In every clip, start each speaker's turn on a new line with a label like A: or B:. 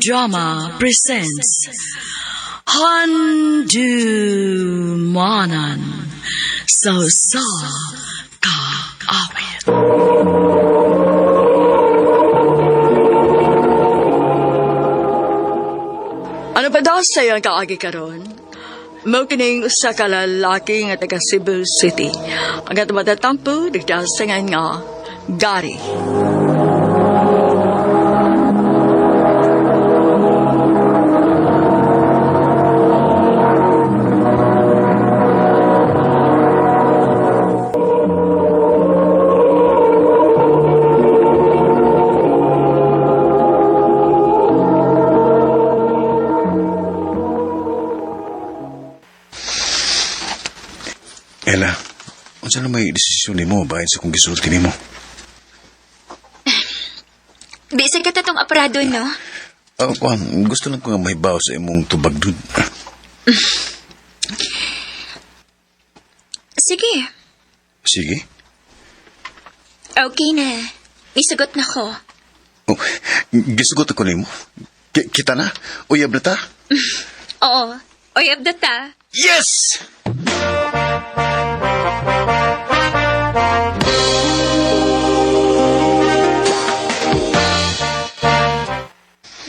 A: Drama presents Handumanan sa Usa Ka Awit. Ano pa daw sa iyang kaagi karon? Mao kining usa ka lalaki nga taga Cebu City. Ang atong matatampo, nagdasingan nga Gary.
B: Ella, unsa na may desisyon nimo bahin sa kung gisulti nimo?
C: Bisag ka tatong aparado, no?
B: Ah, kuan, gusto lang ko nga mahibaw sa imong tubag dud.
C: Sige.
B: Sige.
C: Okay na. Isugot na ko.
B: Oh, gisugot ako nimo. Kita na? Uyab na ta?
C: Oo. Oy, abdata.
B: Yes!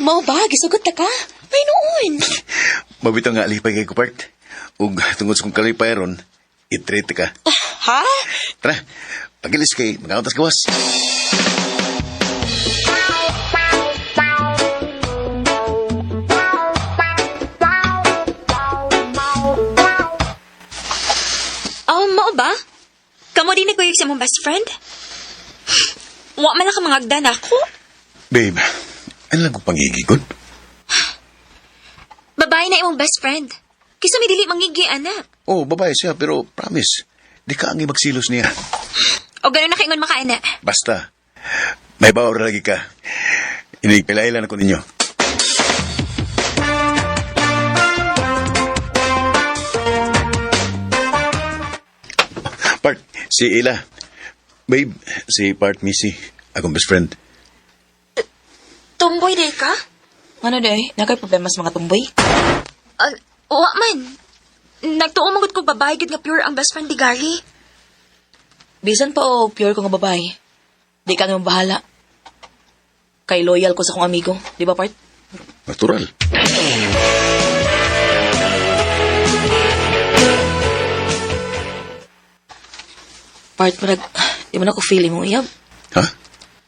D: Mao ba? Gisugot na ka? May noon.
B: Mabito nga alipay kay kupart. Ug tungod sa kong kalipay ron, i-treat ka.
D: Ha?
B: Tara, pagilis kay mga gawas.
C: Oh, mao ba? Kamo din nagkuyog sa mong best friend? Wa man lang ka mga agdan ako.
B: Babe, ano lang kong pangigigod?
C: Babae na imong best friend. Kisa may dili mangigi, anak.
B: Oh, babae siya, pero promise, di ka ang magsilos niya.
C: O gano'n na kaingon makaana.
B: Basta, may bawar lagi ka. Inigpilailan ako ninyo. Part, si Ila. Babe, si Part Missy, akong best friend.
C: Tomboy day ka?
D: Ano day? Nakay problema sa mga tumboy?
C: Wa man. Nagtuo magud ko babae gud nga pure ang best friend ni Gary.
D: Bisan pa o pure ko nga babae. Di ka naman bahala. Kay loyal ko sa kong amigo. Di ba, part?
B: Natural.
D: Part, marag, di man ako feeling mo, iyab.
B: Ha?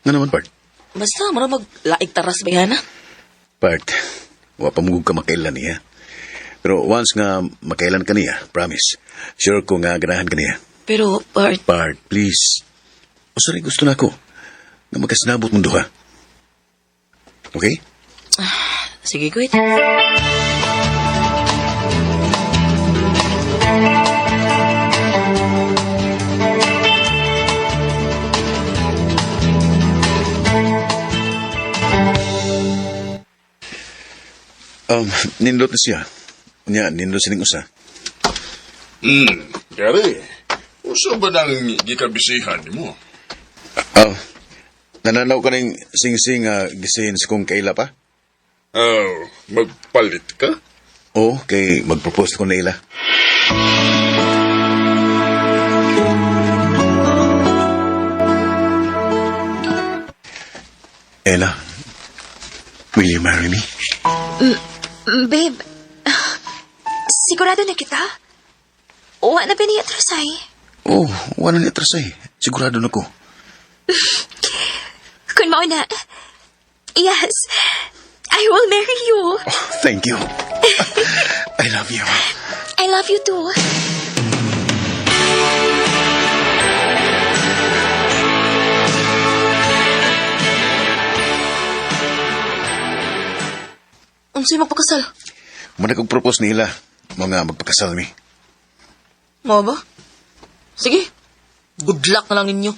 B: Nga naman, Part?
D: Basta, marag maglaig taras ba yan, ha?
B: Part, wa pa mugog ka makailan niya. Pero once nga makailan ka niya, promise, sure ko nga ganahan ka niya.
D: Pero, part,
B: Part, please. Usaray gusto na ako. Nga magkasinabot mong duha. Okay?
D: sige, wait.
B: Nindot na siya. Nya, nindot sining usa.
E: Gary, usa ba nang gikabisihan nimo?
B: Ah, nananaw ka ng sing-sing gisin sa kong kaila pa?
E: Oh, magpalit ka?
B: Oo, kay mag-propose ko na ila. Ella, will you marry me?
C: Babe, sigurado na kita? Wa na ba niya atrasay?
B: Oh, wala ni atrasay. Sigurado na ko.
C: Kung mao na, yes, I will marry you.
B: Oh, thank you. I love you.
C: I love you too.
D: Unsay magpakasal?
B: Muna kong propose nila, mga magpakasal mi.
D: Mao ba? Sige. Good luck na lang ninyo.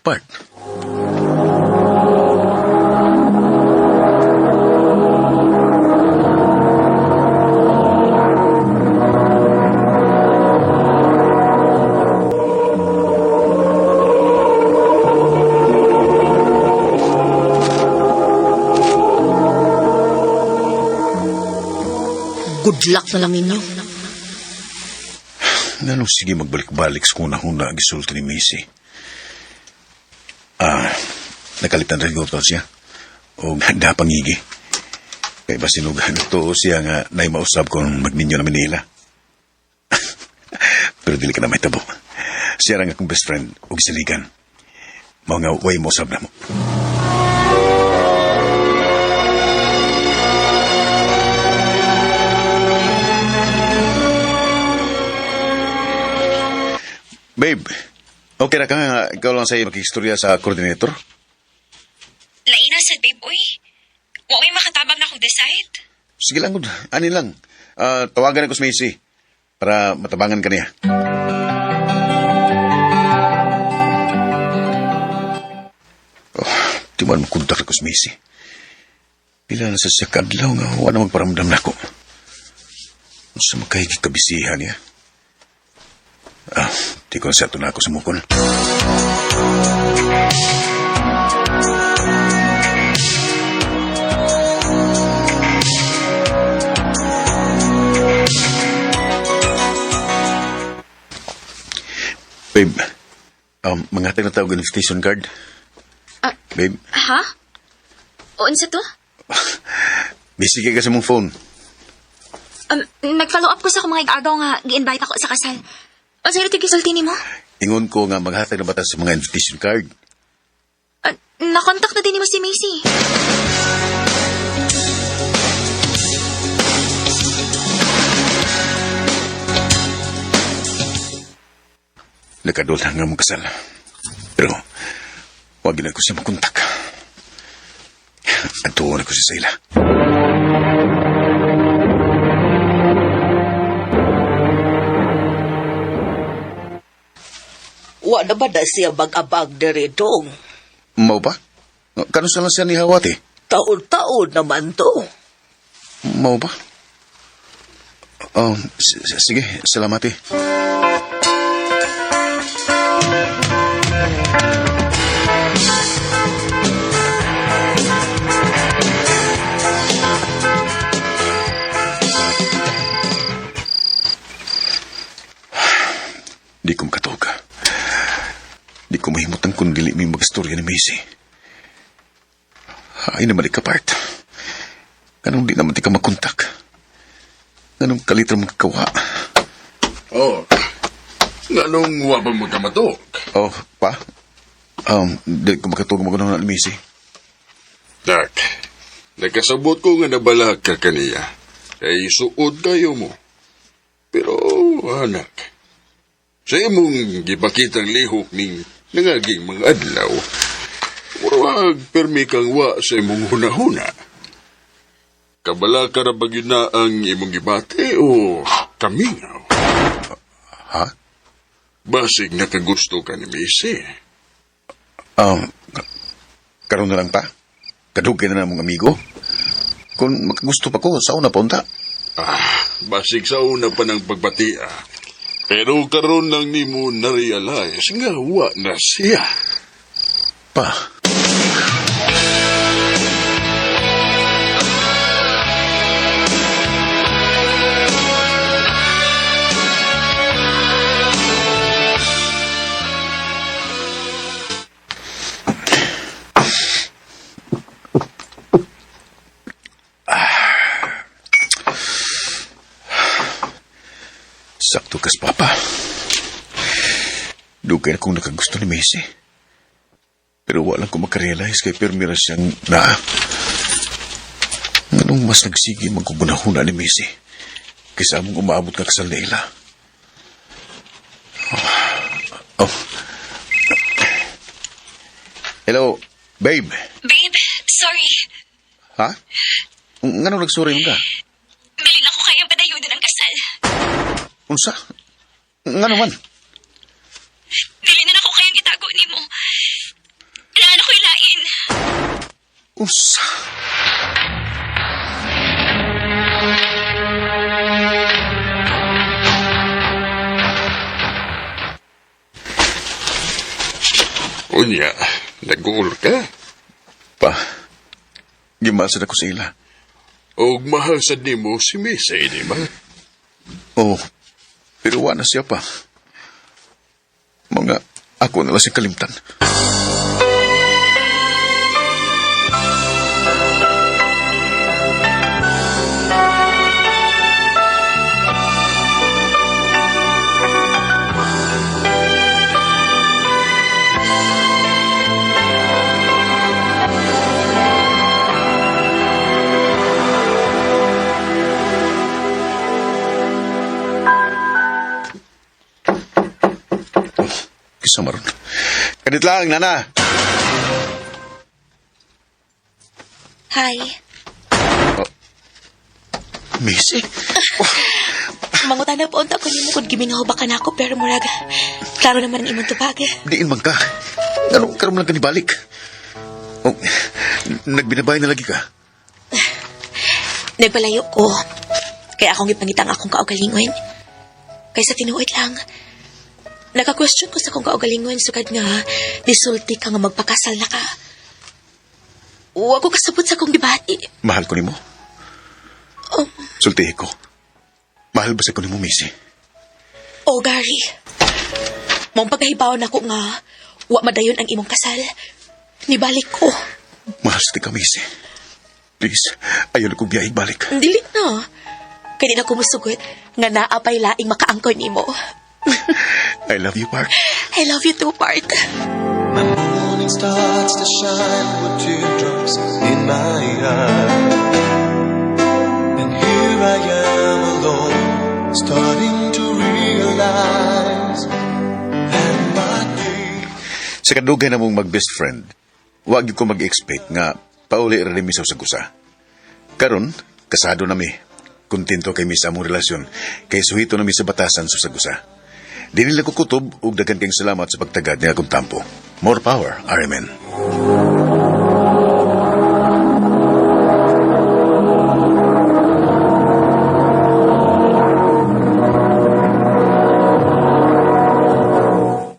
B: Part.
D: Good luck na lang ninyo.
B: Nganong sige magbalik-balik sa kuna-huna ang gisulti ni Macy. Nakalitan rin ko to siya. O napangigi. Kay basinog to siya nga naimausab kung magninyo na Manila. Pero dili ka na may tabo. Siya lang akong best friend o gisaligan. Mga way mausab na mo. Babe, okay na ka nga. Ikaw lang sa makikistorya sa coordinator?
C: Laina sa babe, uy. Wa may makatabang na akong decide.
B: Sige lang, good. Ani lang. Tawagan ako si Macy para matabangan ka niya. Oh, di man makontak ako si Macy. Pila na sa siya kadlaw nga wala magparamdam na ako. Sa makahigit kabisihan niya. Di ko na siya na ako sa mukon. Babe, mangatag na tawag invitation card. Babe,
C: Ha? O, unsa to?
B: busy kay ka sa mong phone.
C: Nag-follow up ko sa akong mga igagaw nga gi-invite ako sa kasal. O, sino ito gisulti nimo?
B: Ingon ko nga maghatag na bata sa mga invitation card.
C: Na-contact na din nimo si Macy.
B: Nakadol na nga mong kasal. Pero, wag na ko siya makontak. Antuon ako siya sa ila.
F: Wa na ba na siya mag-abag diri dong?
B: Mau ba? Kano sa lang siya ni Hawat eh?
F: Taon-taon naman to.
B: Mau ba? Oh, sige, salamat eh. Di ko makatog. Di ko mahimutan kung dili mi magstorya ni Macy. Ay naman ikapart. Kanong di naman di ka makontak. Anong kalitra mong kakawa?
E: Oh, nganong wa pa magkamatok?
B: Oh, pa? Di ko makatulog magunang na ni Macy.
E: Dak, nakasabot ko nga nabalag ka kaniya. Ay suod kayo mo. Pero, anak, sa imong gipakitang lihok ning nangaging mga adlaw, murag permi kang wa sa imong hunahuna. Kabala ka ra ba gyud na ang imong gibati o kamingaw?
B: Ha?
E: Basig nakagusto ka ni Macy.
B: Karon na lang pa? Kadugay na na mong amigo? Kung makagusto pa ko, sa una pa unta.
E: Basig sa una pa ng pagbatia. Pero karon lang nimo na-realize nga wa na siya.
B: Pa? Sakto kas, Papa. Dugay na kong nakagusto ni Macy. Pero wala ko makarealize kay pirmi ra siyang naa. Nganong mas nagsige magkugunahuna ni Macy kaysa among umaabot nga kasal nila. Oh. Oh. Hello, babe.
C: Babe, sorry.
B: Ha? Nganong nagsorry mo ka?
C: Bilin ako kayang padayunan ng kasal.
B: Unsa? Ngano man?
C: Dili na ako kayang itago nimo. Kailangan ako ilain.
B: Unsa?
E: Unya, nag-uul ka?
B: Pa, gimasan ako sa ila.
E: Og mahal sad nimo si Missy, di ba?
B: Oh, pero wa na siya pa. Mga ako na lang siya kalimtan. Kisa maron. Kadit lang, nana.
C: Hi.
B: Missy?
C: Mangutana po unta ko nimo kung gimingaw ba ka nako pero murag klaro naman ang imong tubag.
B: Diin man ka. Ano, karon lang ka nibalik. Oh, nagbinabay na lagi ka.
C: Nagpalayo ko. Kaya akong gipangita ang akong kaugalingon. Kaysa tinuod lang. Naka-question ko sa akong kaugalingon sukad nga nisulti ka nga magpakasal na ka. Wa ko kasabot sa akong gibati.
B: Mahal ko nimo.
C: Oh.
B: Sultihi ko. Mahal ba sa ko nimo, Missy?
C: Oh, Gary. Mong pagkahibaw nako nga wa madayon ang imong kasal. Nibalik ko.
B: Mahal sa ti ka, Missy. Please, ayaw na kong biyahig balik.
C: Dili na. Kaya di na ko musugot nga naapay laing makaangkon nimo.
B: I love you, Park.
C: I love you too, Bart.
G: My morning starts to shine with teardrops in my eyes. And here I am alone, starting to realize that my day.
B: Sa kadugay na mong mag-best friend, wag gyud ko mag-expect nga pauli ra mi sa usa. Karon, kasado na mi. Kontento kay mi sa among relasyon, kay suhito na mi sa batasan sa usa. Di nila ko kutob ug daghan kayong salamat sa pagtagad niya akong tampo. More power, RMN.